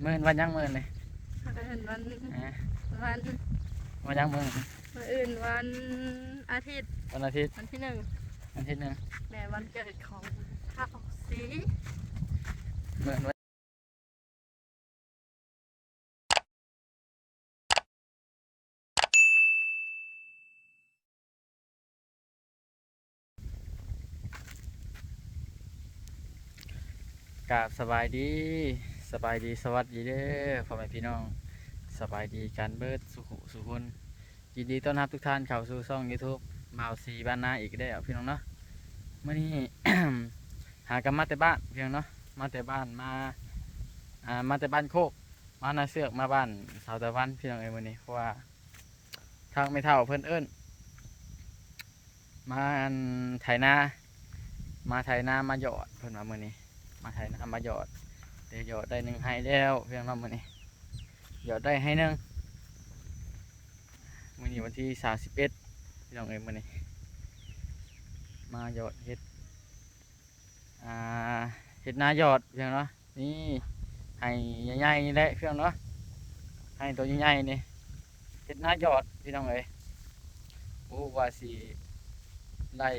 ມື້ອື່ນວັນຫຍັງມື້ນີ້? ມື້ອື່ນວັນ ອ່າ ວັນ ວັນຫຍັງມື້ນີ້? ມື້ອື່ນວັນອາທິດ ວັນອາທິດ ວັນທີໜຶ່ງ ວັນທີໜຶ່ງ ແມ່ນວັນເກີດຂອງທ້າວສີ. ມື້ອື່ນ ກາບສະບາຍດີ ສະບາຍດີ ສະຫວັດດີເດີພໍ່ແມ່ພີ່ນ້ອງ ສະບາຍດີກັນເບິດສູ່ຜູ້ສູ່ຄົນ. ຍິນດີຕ້ອນຮັບທຸກທ່ານເຂົ້າສູ່ຊ່ອງຢູທູບບ່າວສີບ້ານນາອີກແລ້ວພີ່ນ້ອງເນາະ. ມື້ນີ້ ຫາກັນມາແຕ່ບ້ານພີ່ນ້ອງເນາະ ມາແຕ່ບ້ານ ມາ ອ່າ ມາແຕ່ບ້ານໂຄກ ມານາເຊືອກ ມາບ້ານສາວຕາວັນພີ່ນ້ອງເອີຍ ມື້ນີ້ ເພາະວ່າທາງແມ່ເຖົ້າເພິ່ນເອີ້ນ ມາ ອັນ ໄຖນາ ມາໄຖນາມາຢອດ ເພິ່ນວ່າມື້ນີ້ ມາໄຖນາມາຢອດ ໄດ້ຢອດໄດ້ໜຶ່ງໄຮ່ແລ້ວພີ່ນ້ອງເນາະ. ມື້ນີ້ຢອດໄດ້ໄຮ່ໜຶ່ງ ມື້ນີ້ວັນທີສາມສິບເອັດ ພີ່ນ້ອງເອີຍ ມື້ນີ້ມາຢອດເຮັດ ອ່າ ເຮັດນາຢອດພີ່ນ້ອງເນາະ. ນີ້ໄຮ່ໃຫຍ່ໆນີ້ແຫຼະພີ່ນ້ອງເນາະ ໄຮ່ໂຕໃຫຍ່ໆນີ້ ເຮັດນາຢອດພີ່ນ້ອງເອີຍ. ບໍ່ຮູ້ວ່າຊິໄດ້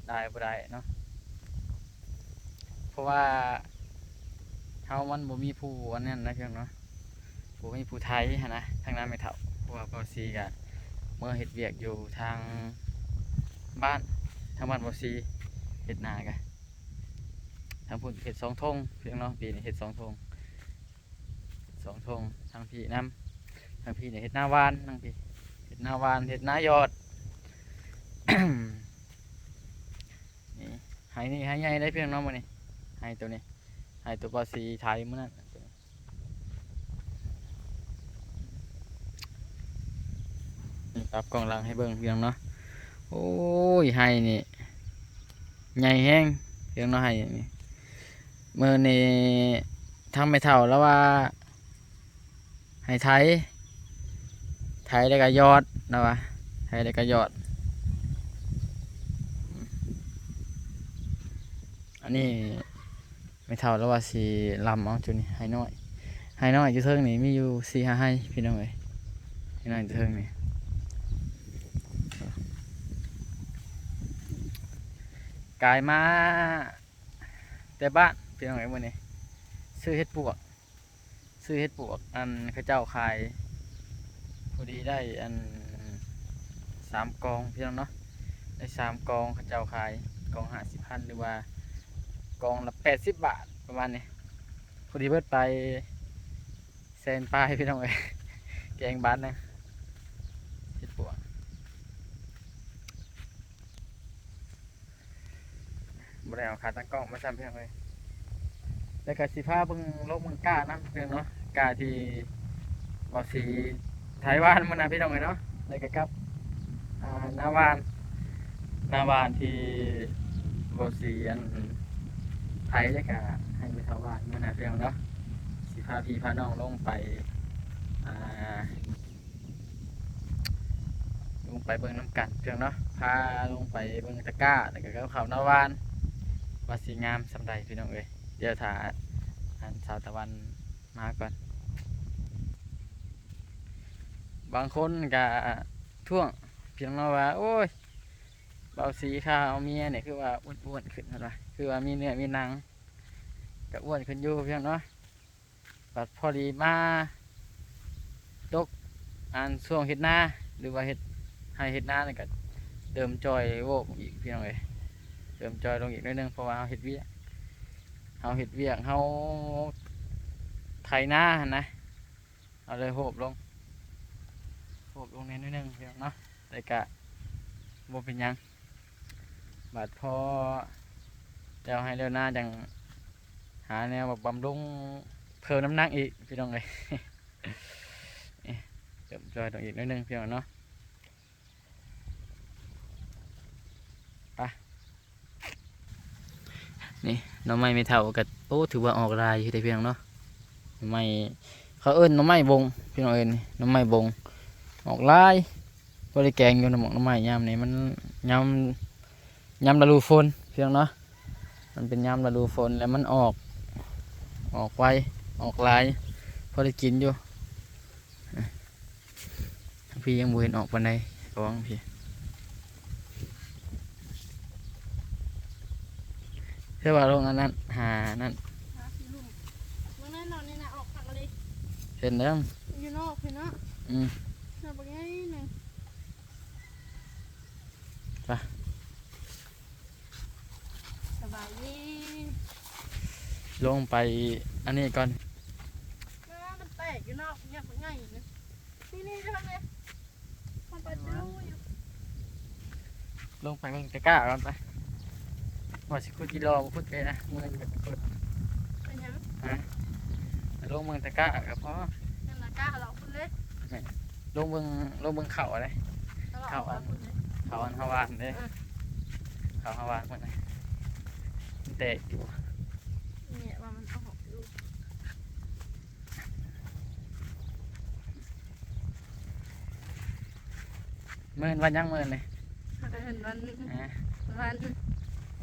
ຫຼາຍບໍ່ໄດ້ເນາະ ເພາະວ່າເຮົາມັນບໍ່ມີຜູ້ອັນນັ້ນນະພີ່ນ້ອງເນາະ ບໍ່ມີຜູ້ໄຖຫັ້ນນະ ທາງນາແມ່ເຖົ້າ ເພາະວ່າບ່າວສີກະເມືອເຮັດວຽກຢູ່ທາງບ້ານ ທາງບ້ານບ່າວສີ ເຮັດນາກະ ທາງພຸ້ນເຮັດສອງທົ່ງພີ່ນ້ອງເນາະ ປີນີ້ເຮັດສອງທົ່ງ ສອງທົ່ງ ທາງພີ້ນຳ ທາງພີ້ນີ້ເຮັດນາຫວ່ານ ທາງພີ້ເຮັດນາຫວ່ານ ເຮັດນາຢອດ. ນີ້ໄຮ່ນີ້ໄຮ່ໃຫຍ່ເດ້ພີ່ນ້ອງເນາະ ມື້ນີ້ໄຮ່ໂຕນີ້ ໄຮ່ໂຕບ່າວສີໄຖມື້ນັ້ນ ປັບກ້ອງຫຼັງໃຫ້ເບິ່ງພີ່ນ້ອງເນາະ. ໂອ້ຍ ໄຮ່ນີ້ໃຫຍ່ແຮງພີ່ນ້ອງເນາະ ໄຮ່ນີ້. ມື້ນີ້ທາງແມ່ເຖົ້າລາວວ່າໃຫ້ໄຖ ໄຖແລ້ວກໍຢອດ ລາວວ່າໄຖແລ້ວກໍຢອດ. ອັນນີ້ ແມ່ເຖົ້າລາວວ່າຊິລຳເອົາຈຸນີ້ ໄຮ່ນ້ອຍ ໄຮ່ນ້ອຍຢູ່ເທິງນີ້ມີຢູ່ສີ່ຫ້າໄຮ່ພີ່ນ້ອງເອີຍ ໄຮ່ນ້ອຍຢູ່ເທິງນີ້. ກາຍມາແຕ່ບ້ານພີ່ນ້ອງເອີຍ ມື້ນີ້ຊື້ເຫັດປວກ ຊື້ເຫັດປວກ ອັນ ເຂົາເຈົ້າຂາຍ ພໍດີໄດ້ ອັນ ສາມກອງພີ່ນ້ອງເນາະ ໄດ້ສາມກອງ ເຂົາເຈົ້າຂາຍກອງຫ້າສິບພັນ ຫຼືວ່າກອງລະແປດສິບບາດ ປະມານນີ້ ພໍດີເບິດໄປແສນປາຍພີ່ນ້ອງເອີຍ ແກງບາດໜຶ່ງ ເຫັດປວກ. ບໍ່ໄດ້ເອົາຂາຕັ້ງກ້ອງມາຊ້ຳພີ່ນ້ອງເອີຍ ແລ້ວກໍຊິພາເບິ່ງ ລົງເບິ່ງກ້ານຳພີ່ນ້ອງເນາະ ກ້າທີ່ບ່າວສີໄຖຫວ່ານມື້ນະພີ່ນ້ອງເອີຍເນາະ ແລ້ວກໍກັບ ອ່າ ນາຫວ່ານ ນາຫວ່ານທີ່ບ່າວສີ ອັນ ໄຖ ແລ້ວກໍໃຫ້ແມ່ເຖົ້າຫວ່ານມື້ນະພີ່ນ້ອງເນາະ ຊິພາພີ່ພານ້ອງລົງໄປ ອ່າ ລົງໄປເບິ່ງນຳກັນເທື່ອເນາະ ພາລົງໄປເບິ່ງຕະກ້າ ແລ້ວກໍເຂົ້ານາຫວ່ານ ວ່າຊິງາມສ່ຳໃດພີ່ນ້ອງເອີຍ. ດຽວຖ້າອັນສາວຕາວັນມາກ່ອນ. ບາງຄົນກໍທ້ວງພີ່ນ້ອງເນາະວ່າ ໂອ້ຍ ບ່າວສີຂ້າເອົາເມຍນີ້ຄືວ່າອ້ວນໆຂຶ້ນ ເພິ່ນວ່າ ຄືວ່າມີເນື້ອມີໜັງ ກໍອ້ວນຂຶ້ນຢູ່ພີ່ນ້ອງເນາະ. ບັດພໍດີມາຕົກ ອັນ ຊ່ວງເຮັດນາ ຫຼືວ່າເຮັດໄຮ່ເຮັດນານີ້ກໍເລີ່ມຈ່ອຍໂວກອີກພີ່ນ້ອງເອີຍ ເລີ່ມຈ່ອຍລົງອີກໜ້ອຍໜຶ່ງ ເພາະວ່າເຮົາເຮັດວຽກ ເຮົາເຮັດວຽກ ເຮົາໄຖນາຫັ້ນນະ ເຮົາເລີຍໂຫບລົງ ໂຫບລົງແດ່ໜ້ອຍໜຶ່ງພີ່ນ້ອງເນາະ ແຕ່ກະບໍ່ເປັນຫຍັງ. ບາດພໍແລ້ວໄຮ່ແລ້ວນາ ຈັ່ງຫາແນວບຳລຸງເພີ່ມນ້ຳໜັກອີກພີ່ນ້ອງເອີຍ. ເອີ ເລີ່ມຈ່ອຍລົງອີກໜ້ອຍໜຶ່ງພີ່ນ້ອງເນາະ. ໄປ ນີ້ໜໍ່ໄມ້ແມ່ເຖົ້າກໍ ໂອ້ ຖືວ່າອອກຫຼາຍຢູ່ເດ້ພີ່ນ້ອງເນາະ. ໜໍ່ໄມ້ ເຂົາເອີ້ນໜໍ່ໄມ້ບົງພີ່ນ້ອງເອີຍ ໜໍ່ໄມ້ບົງ ອອກຫຼາຍ. ບໍ່ໄດ້ແກງຢູ່ນຳໝາກໜໍ່ໄມ້ຍາມນີ້ ມັນຍາມ ຍາມລະດູຝົນພີ່ນ້ອງເນາະ. ມັນເປັນຍາມລະດູຝົນ ແລ້ວມັນອອກ ອອກໄວ ອອກຫຼາຍ. ພໍໄດ້ກິນຢູ່. ພີ່ຍັງບໍ່ເຫັນອອກປານໃດ ກອງພີ່. ແຕ່ວ່າລົງອັນນັ້ນ ຫານັ້ນ ຫາຂີ້ລຸ່ມ ເບິ່ງແນ່ນອນນີ້ນະ ອອກຄັກອີ່ຫຼີ. ເຫັນແລ້ວ ຢູ່ນອກພີ້ເນາະ. ອືມ ໜ້າບັກໃຫຍ່ໜຶ່ງ. ໄປ ສະບາຍດີ. ລົງໄປອັນນີ້ກ່ອນ. ເອີ ມັນແຕກຢູ່ນອກ ຫຍ້າບັກໃຫຍ່ນີ້ ນີ້ໆ ເບິ່ງນີ້ ມັນປະຈູຢູ່. ລົງໄປເບິ່ງຕະກ້າກ່ອນໄປ. ວ່າຊິຂຸດອີ່ຫຼໍ່ບໍ່ຂຸດເລີຍນະ ເມື່ອຍແບບຂຸດ. ເປັນຫຍັງ? ຮະ? ລົງເບິ່ງຕະກ້າກໍພໍ. ນັ້ນລະ ກ້າເລາະພຸ້ນເລີຍ. ແມ່ນ. ລົງເບິ່ງ ລົງເບິ່ງເຂົ້າເດ້ ເຂົ້າອັນ ເຂົ້າອັນເຮົາຫວ່ານເດ້. ເອີ ເຂົ້າເຮົາຫວ່ານມື້ນັ້ນ ມັນແຕກຢູ່. ນີ້ວ່າມັນອອກຢູ່. ມື້ອື່ນວັນຫຍັງມື້ນີ້? ມື້ອື່ນວັນ ຮະ? ວັນ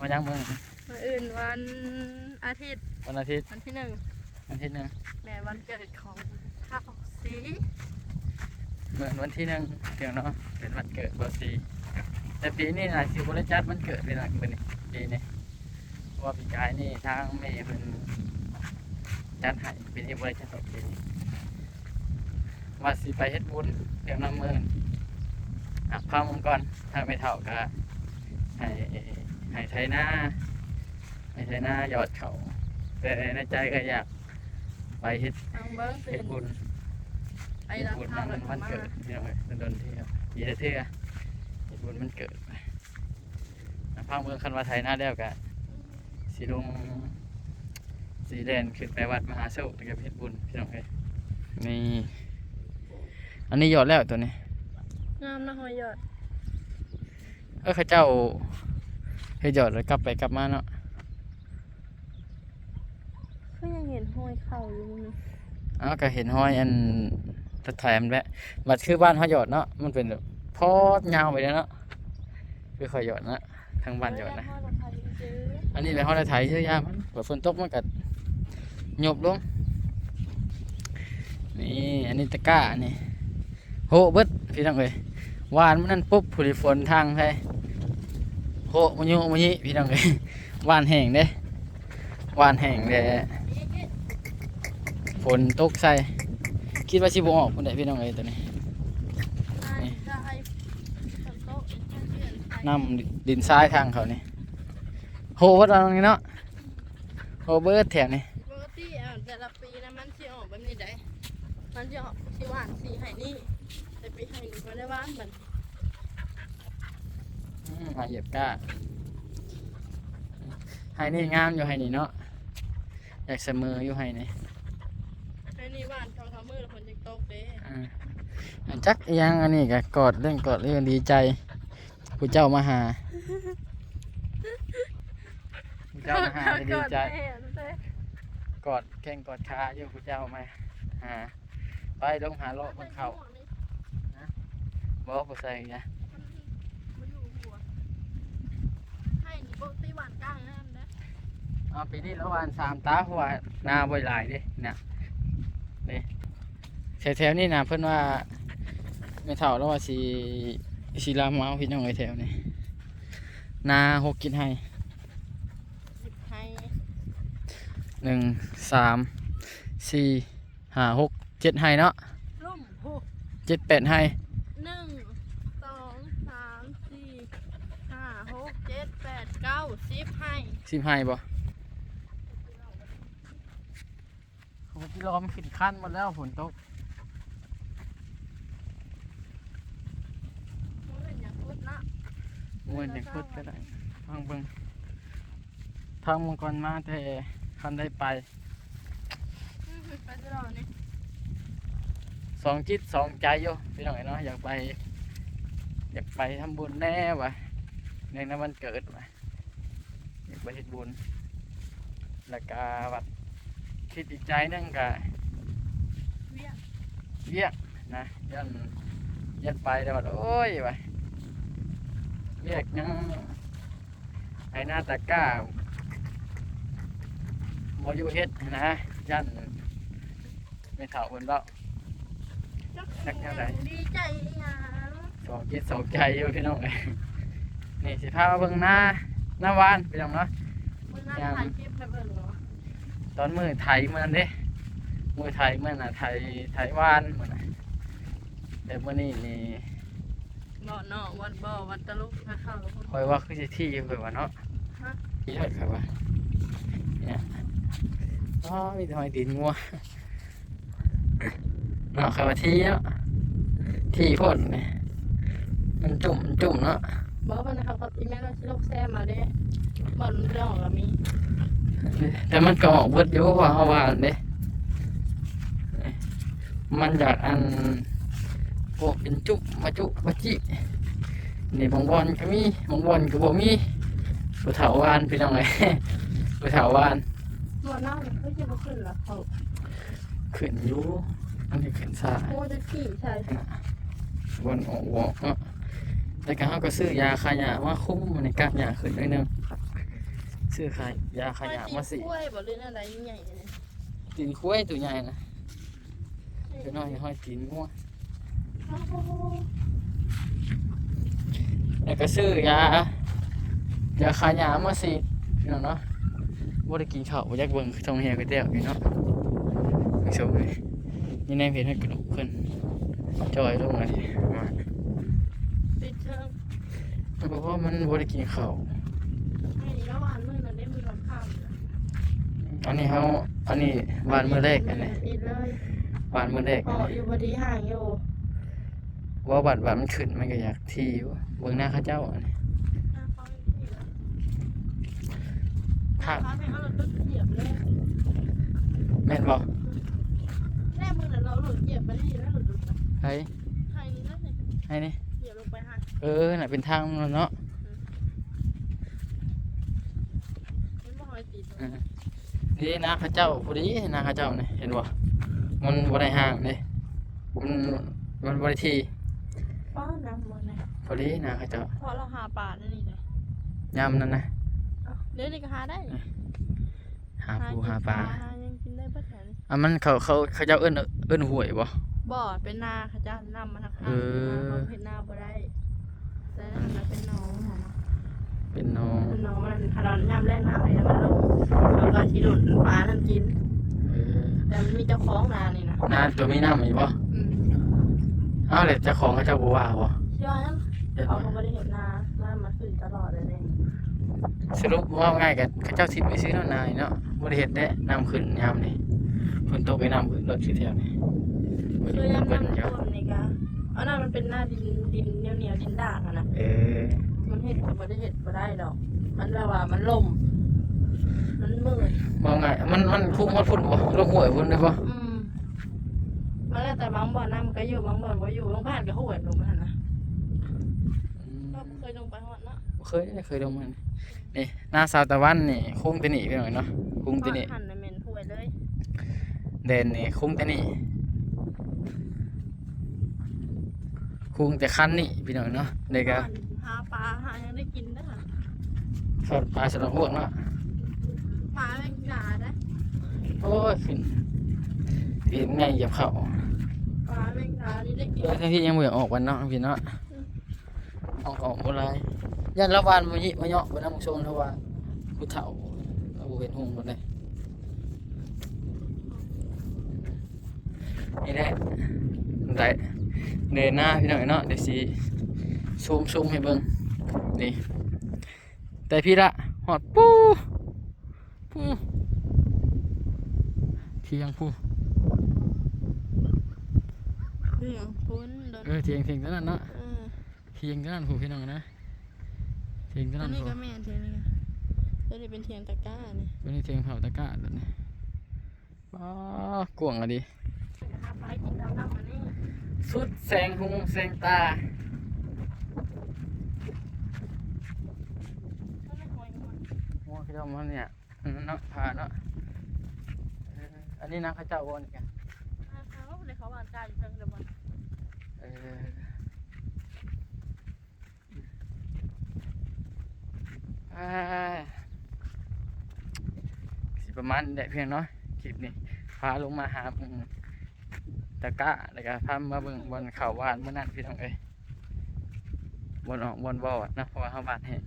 ວັນຫຍັງມື້ນີ້? ມື້ອື່ນວັນອາທິດ ວັນອາທິດ ວັນທີໜຶ່ງ ວັນທີໜຶ່ງ ແມ່ນວັນເກີດຂອງທ້າວສີ. ມື້ວັນທີໜຶ່ງ ເນາະ ເປັນວັນເກີດບ່າວສີ. ແຕ່ປີນີ້ນະຊິບໍ່ໄດ້ຈັດວັນເກີດເລີຍນະ ມື້ນີ້ ປີນີ້ ເພາະວ່າປີກາຍນີ້ທາງແມ່ເພິ່ນຈັດໃຫ້ ປີນີ້ບໍ່ໄດ້ຈັດດອກ ປີນີ້ ວ່າຊິໄປເຮັດບຸນ ເລື່ອງນຳເມີນ ຫາກຟັງເບິ່ງກ່ອນ. ທາງແມ່ເຖົ້າກະໃຫ້ ໃຫ້ໄຖນາ ໃຫ້ໄຖນາຢອດເຂົ້າ ແຕ່ໃນໃຈກໍຢາກໄປເຮັດ ເຮັດບຸນ ເຮັດບຸນນຳວັນເກີດ ພີ່ນ້ອງເອີຍ. ດົນໆ ເທື່ອ ປີລະເທື່ອ ເຮັດບຸນວັນເກີດ. ຟັງເບິ່ງ ຄັນວ່າໄຖນາແລ້ວກະຊິລົງ ຊິແລ່ນຂຶ້ນໄປວັດມະຫາໂຊກ ແລ້ວກະໄປເຮັດບຸນ ພີ່ນ້ອງເອີຍ. ນີ້ ອັນນີ້ຢອດແລ້ວໂຕນີ້ ງາມນະ ຮອຍຢອດ. ເອີ ເຂົາເຈົ້າເຮັດຢອດແລ້ວກັບໄປກັບມາເນາະ. ຄືຍັງເຫັນຮອຍເຂົ້າຢູ່ມື້ນີ້. ເອົາ ກໍເຫັນຮອຍອັນ ໄຖມັນແຫຼະ. ບັດຄືບ້ານເຮົາຢອດເນາະ ມັນເປັນແບບພອດຍາວໄປເລີຍເນາະ ຄືຂ້ອຍຢອດນະ ທາງບ້ານຢອດນະ. ອັນນີ້ແຫຼະເຮົາໄດ້ໄຖຊື່ຢາມັນ ບັດຝົນຕົກມັນກໍຍົບລົງ. ນີ້ ອັນນີ້ຕະກ້າ ອັນນີ້ ໂຮະເບິດພີ່ນ້ອງເອີຍ. ຫວ່ານມື້ນັ້ນປຸບ ຜູ້ລິຝົນທາງໃສ່ ໂຮະມະຍຸມະຍິພີ່ນ້ອງເອີຍ. ຫວ່ານແຫ້ງເດ້ ຫວ່ານແຫ້ງແລ້ວ ຝົນຕົກໃສ່ ຄິດວ່າຊິບໍ່ອອກພຸ້ນແຫຼະພີ່ນ້ອງເອີຍ. ໂຕນີ້ ນີ້ ນ້ຳດິນຊາຍທາງເຂົານີ້ ໂຮະເບິດວ່ານີ້ເນາະ ໂຮະເບິດແຖວນີ້. ປົກກະຕິ ເອີ ແຕ່ລະ ປີນະ ມັນຊິອອກແບບນີ້ໃດ໋ ມັນຊິອອກ ຊິຫວ່ານ ຊິໄຮ່ນີ້ ແຕ່ປີໄຮ່ນີ້ບໍ່ໄດ້ຫວ່ານບັດ. ອືມ ຫາຢຽບກ້າ ໄຮ່ນີ້ງາມຢູ່ ໄຮ່ນີ້ເນາະ ຢາກສະເໝີຢູ່ໄຮ່ນີ້. ໄຮ່ນີ້ຫວ່ານສອງສາມມື້ແລ້ວ ຝົນຈຶ່ງຕົກເດ້. ອ່າ ຈັກອີ່ຫຍັງ ອັນນີ້ກໍກອດເລື່ອງກອດເລື່ອງດີໃຈ ຜູ້ເຈົ້າມາຫາ ຜູ້ເຈົ້າມາຫາກໍດີໃຈ ກອດແຂ້ງກອດຂາຢູ່ ຜູ້ເຈົ້າມາຫາ. ໄປລົງຫາເລາະເບິ່ງເຂົ້າ. ຮະ? ບໍ່ ບໍ່ໃສ່ຫຍັງ. ເອົາ ປີນີ້ລາວຫວ່ານສາມຕາ ເພາະວ່ານາບໍ່ຫຼາຍເດ້ນະ. ນີ້ ແຖວໆນີ້ນະ ເພິ່ນວ່າ ແມ່ເຖົ້າລາວວ່າຊິ ຊິລຳເອົາ ພີ່ນ້ອງເອີຍ ແຖວນີ້ ນາຫົກເຈັດໄຮ່ ສິບໄຮ່ ໜຶ່ງ ສາມ ສີ່ ຫ້າ ຫົກ ເຈັດໄຮ່ເນາະ ລຸ່ມ ຫົກ ເຈັດ ແປດໄຮ່ ໜຶ່ງ ສອງ ສາມ ສີ່ ຫ້າ ຫົກ ເຈັດ ແປດ ເກົ້າ ສິບໄຮ່ ສິບໄຮ່ບໍ່? ໂອ້ ກິໂລມັນຂຶ້ນຄັນໝົດແລ້ວ ຝົນຕົກ. ບໍ່ແມ່ນຫຍັງຂຸດເນາະ ບໍ່ແມ່ນຫຍັງຂຸດກໍໄດ້ ຟັງເບິ່ງ ທາງມັງກອນມາແຕ່ຄັນໄດ້ໄປ ອືມ ໄປຕະຫຼອດນີ້ ສອງຈິດສອງໃຈຢູ່ ພີ່ນ້ອງເອີຍເນາະ ຢາກໄປ ຢາກໄປທຳບຸນແດ່ວ່າ ເນື່ອງໃນວັນເກີດວ່າ ຢາກໄປເຮັດບຸນ ແລ້ວກະວ່າຄິດອີກໃຈໜຶ່ງກະ ວຽກ ວຽກນະ ຢ້ານ ຢ້ານໄປແລ້ວວ່າ ໂອ້ຍ ວ່າ ວຽກຍັງ ໄຖນາຕາກ້າ ບໍ່ຢູ່ເຮັດນະ ຢ້ານ ແມ່ເຖົ້າເພິ່ນເວົ້າ ຈັກແນວໃດ ດີໃຈອີ່ຫຍັງ ສອງຈິດສອງໃຈຢູ່ພີ່ນ້ອງເອີຍ. ນີ້ຊິພາມາເບິ່ງນາ ນາຫວ່ານພີ່ນ້ອງເນາະ. ເບິ່ງນາ ຍາມ ຖ່າຍຄລິບໃຫ້ເບິ່ງເນາະ ຕອນມື້ໄຖມື້ນັ້ນເດ້ ມື້ໄຖມື້ນັ້ນນະ ໄຖ ໄຖຫວ່ານມື້ນັ້ນ ແຕ່ມື້ນີ້ນີ້ ເວົ້ານອກວັດບໍ່ ວັດຕະລຸກນະເຂົາ ຂ້ອຍວ່າຄືຊິຖີ່ຢູ່ ຂ້ອຍວ່າເນາະ ຮະ ຖີ່ຮອດ ຂ້ອຍວ່າ ນີ້ ອໍ ມີແຕ່ຮອຍຕີນງົວເນາະ ຂ້ອຍວ່າຖີ່ເນາະ ຖີ່ໂພດນີ້ ມັນຈຸ້ມ ມັນຈຸ້ມເນາະ. ບໍ່ ມັນເຂົາກໍອີແມ່ນວ່າຊິລົກແຊມເອົາເດ້ ບ່ອນມັນອອກກໍມີ ແຕ່ມັນກໍອອກເບິດຢູ່ ເພາະວ່າເຮົາວ່າເດ້ ມັນຢາກອັນ ພວກເປັນຈຸມາຈຸມາຈິ ນີ້ບາງບ່ອນກໍມີ ບາງບ່ອນກໍບໍ່ມີ ຜູ້ເຖົ້າຫວ່ານພີ່ນ້ອງເອີຍ ຜູ້ເຖົ້າຫວ່ານ. ບໍ່ນຳຄືຊິບໍ່ຂຶ້ນລະເຂົາ ຂຶ້ນຢູ່ ມັນຊິຂຶ້ນຊ້າ ໂອ້ ຈະຂີ່ໃສ່ ບ່ອນອອກບໍ່ເນາະ. ແຕ່ກໍເຮົາກໍຊື້ຢາຂ້າຫຍ້າມາຄຸມ ໃຫ້ກາກຫຍ້າຂຶ້ນໜ້ອຍໜຶ່ງ ຊື້ຂາຍຢາຂ້າຫຍ້າມາສີດ. ຕີນຄວາຍບໍ່ ຫຼືແນວໃດໃຫຍ່ ຕີນຄວາຍໂຕໃຫຍ່ນະ ເດັກນ້ອຍຫ້ອຍຕີນງົວ ແລ້ວກໍຊື້ຢາ ຢາຂ້າຫຍ້າມາສີດພີ່ນ້ອງເນາະ. ບໍ່ໄດ້ກິນເຂົ້າ ບໍ່ຢາກເບິ່ງທົ່ງເຫຍກະແຕ້ວນີ້ເນາະ ຜູ້ຊົມເອີຍ. ນີ້ໃນເພຈໃຫ້ກະດູກເພິ່ນຈ່ອຍລົງອັນນີ້ ຕິດເຊີງ ເພາະວ່າມັນບໍ່ໄດ້ກິນເຂົ້າ. ອັນນີ້ເຮົາ ອັນນີ້ຫວ່ານມື້ແລກ ອັນນີ້ຫວ່ານມື້ແລກ ເພາະຢູ່ພໍດີຫ່າງຢູ່ ວ່າບັດວ່າມັນຂຶ້ນ ມັນກໍຢາກຖີ່ຢູ່. ເບິ່ງນາເຂົາເຈົ້າ ອັນນີ້ ແມ່ນບໍ່? ໃຫ້ ໃຫ້ນີ້ ເອີ ນັ້ນເປັນທາງເນາະ ເອີ. ນີ້ນາເຂົາເຈົ້າ ພໍດີນາເຂົາເຈົ້ານີ້ ເຫັນບໍ່? ມັນບໍ່ໄດ້ຫ່າງເດ້ ມັນ ມັນບໍ່ໄດ້ຖີ່ ປ້າ ນຳບໍ່ນະ ພໍດີນາເຂົາເຈົ້າ ເພາະລາວຫາປາແນວນີ້ເດ້ ຍາມນັ້ນນະ ເອີ ດຽວນີ້ກໍຫາໄດ້ ຫາປູຫາປາ ຫາຫຍັງກິນໄດ້ເບິດຫັ້ນ. ອັນມັນ ເຂົາ ເຂົາ ເຂົາເຈົ້າເອີ້ນ ເອີ້ນຫ້ວຍບໍ່? ບໍ່ ເປັນນາເຂົາເຈົ້າ ນຳມາທາງ ເອີ ເຂົາເຮັດນາບໍ່ໄດ້. ແຕ່ນັ້ນນະເປັນໜອງຫັ້ນນະ ເປັນໜອງ ເປັນໜອງ ມັນຂະໜາດຍາມແລ້ງນ້ຳໄຫຼ ແລ້ວມັນລົງ ເຂົາກໍຊິດູດປານັ້ນກິນ ເອີ ແຕ່ມັນມີເຈົ້າຂອງນານີ້ນະ ນາຕົວມີນ້ຳນີ້ບໍ່? ອືມ ເອົາ ແລ້ວເຈົ້າຂອງເຂົາເຈົ້າບໍ່ວ່າບໍ່? ເຂົາກໍບໍ່ໄດ້ເຮັດນາ ນ້ຳມັນຂຶ້ນຕະຫຼອດເລີຍເດ້. ສະຫຼຸບເວົ້າງ່າຍກໍເຂົາເຈົ້າຊິໄປຊື້ເນາະ ນານີ້ເນາະ ບໍ່ໄດ້ເຮັດແທ້ ນ້ຳຂຶ້ນຍາມນີ້ ຝົນຕົກໄປນ້ຳຂຶ້ນເບິດຄືແຖວນີ້ ຄືຍາມນ້ຳຖ້ວມນີ້ກະ ອັນນັ້ນມັນເປັນໜ້າດິນ ດິນໜຽວໆ ດິນດາກຫັ້ນນະ ເອີ ມັນເຮັດກໍບໍ່ໄດ້ເຮັດບໍ່ໄດ້ດອກ ມັນແບບວ່າມັນຫຼົ່ມ ມັນເມື່ອຍ ເວົ້າງ່າຍ ມັນ ມັນຄຸມຮອດພຸ້ນບໍ່? ລົງຫ້ວຍພຸ້ນໄດ້ບໍ່? ອືມ ມັນແລ້ວແຕ່ບາງບ່ອນນ້ຳກໍຢູ່ ບາງບ່ອນບໍ່ຢູ່ ບາງບ້ານກໍຫ້ວຍລົງຫັ້ນນະ ອືມ ເຮົາບໍ່ເຄີຍລົງໄປຮອດເນາະ ບໍ່ເຄີຍ ເຄີຍລົງຫັ້ນ ນີ້ນາສາວຕາວັນນີ້ ຄຸງແຕ່ນີ້ພີ່ນ້ອງເນາະ ຄຸງແຕ່ນີ້ ຫັ້ນນະແມ່ນຫ້ວຍເລີຍ ແດນນີ້ຄຸງແຕ່ນີ້ ຄຸງແຕ່ຄັນນີ້ພີ່ນ້ອງເນາະ ແລ້ວກໍຫາປາຫາຫຍັງໄດ້ກິນເດີ ທອດປາໃສ່ດອກຮວກເນາະ ປາແມງດາເດ້ ໂອ້ຍ ຂຶ້ນ ຕີນໃຫຍ່ຢຽບເຂົ້າ ປາແມງດານີ້ໄດ້ກິນ ເອີ ທັງທີ່ຍັງບໍ່ຢາກອອກວັນເນາະ ພີ່ເນາະ. ເອົາອອກບໍ່ຫຼາຍ ຢ້ານລາວຫວ່ານບໍ່ຍິ ບໍ່ເຍາະບໍ່ນຳຊົມ ເພາະວ່າຜູ້ເຖົ້າລາວບໍ່ເປັນຫຸ່ງປານໃດ. ນີ້ແຫຼະ ໄດ້ ເດີນໜ້າພີ່ນ້ອງເນາະ ດຽວຊິຊູມ ຊູມໃຫ້ເບິ່ງ ນີ້ ແຕ່ພີ້ລະ ຮອດປູ້ ປູ້ ທຽງພູ້ ທຽງພຸ້ນ ເອີ ທຽງ ທຽງຕົວນັ້ນເນາະ ເອີ ທຽງຕົວນັ້ນພຸ້ນ ພີ່ນ້ອງນະ ທຽງຕົວນັ້ນ ອັນນີ້ກໍແມ່ນ ທຽງນີ້ກໍ ຕົວນີ້ເປັນທຽງຕະກ້ານີ້ ຕົວນີ້ທຽງເຜົາຕະກ້າຕົວນີ້ ປ໊າ ກວ້າງອີ່ຫຼີ ສຸດແສງຫູແສງຕາ ຫົວເຂົາເຈົ້າມານີ້ ອັນນັ້ນເນາະ ຜາເນາະ ເອີ ອັນນີ້ນາເຂົາເຈົ້າບໍ່ນີ້ກະ ນາເຂົາ ເຂົາຫວ່ານກາຢູ່ເທິງເດີບໍ່ ເອີ ອ່າ ຊິປະມານນີ້ແຫຼະພີ່ນ້ອງເນາະ ຄລິບນີ້ ພາລົງມາຫາ ອືມ ຕະກະ ແລ້ວກໍພາມາເບິ່ງບ່ອນເຂົ້າຫວ່ານມື້ນັ້ນ ພີ່ນ້ອງເອີຍ ບ່ອນອອກບ່ອນບໍ່ນະ ເພາະວ່າເຮົາຫວ່ານແຫ້ງ.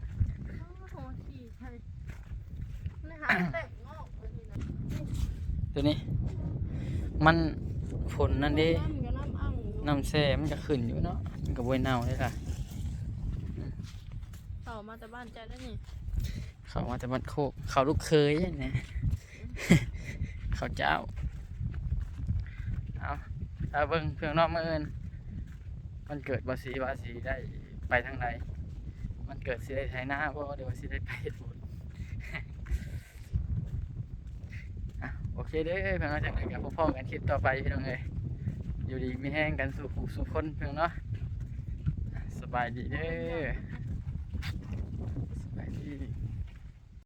ຕົວນີ້ມັນ ຝົນນັ້ນເດ້ ນ້ຳແຊ່ມັນກໍຂຶ້ນຢູ່ເນາະ ມັນກໍບໍ່ໄດ້ເນົ່າເດ້ລະ. ເຂົ້າມາແຕ່ບ້ານເຈົ້າແລ້ວນີ້ ເຂົ້າມາແຕ່ບ້ານໂຄກ ເຂົ້າລູກເຂີຍນີ້ ເຂົ້າເຈົ້າ. ເອົາ ຖ້າເບິ່ງເພື່ອນເນາະ ມື້ອື່ນວັນເກີດບໍ່ສີວ່າຊິໄດ້ໄປທາງໃດ ວັນເກີດຊິໄດ້ໄຖນາບໍ່ ຫຼືວ່າຊິໄດ້ໄປເຮັດບຸນ. ອ່ະ ໂອເຄເດີພີ່ນ້ອງ ຈັ່ງໃດກໍພໍ້ກັນຄລິບຕໍ່ໄປພີ່ນ້ອງເອີຍ ຢູ່ດີມີແຮງກັນສູ່ຜູ້ສູ່ຄົນພີ່ນ້ອງເນາະ. ສະບາຍດີເດີ ສະບາຍດີ.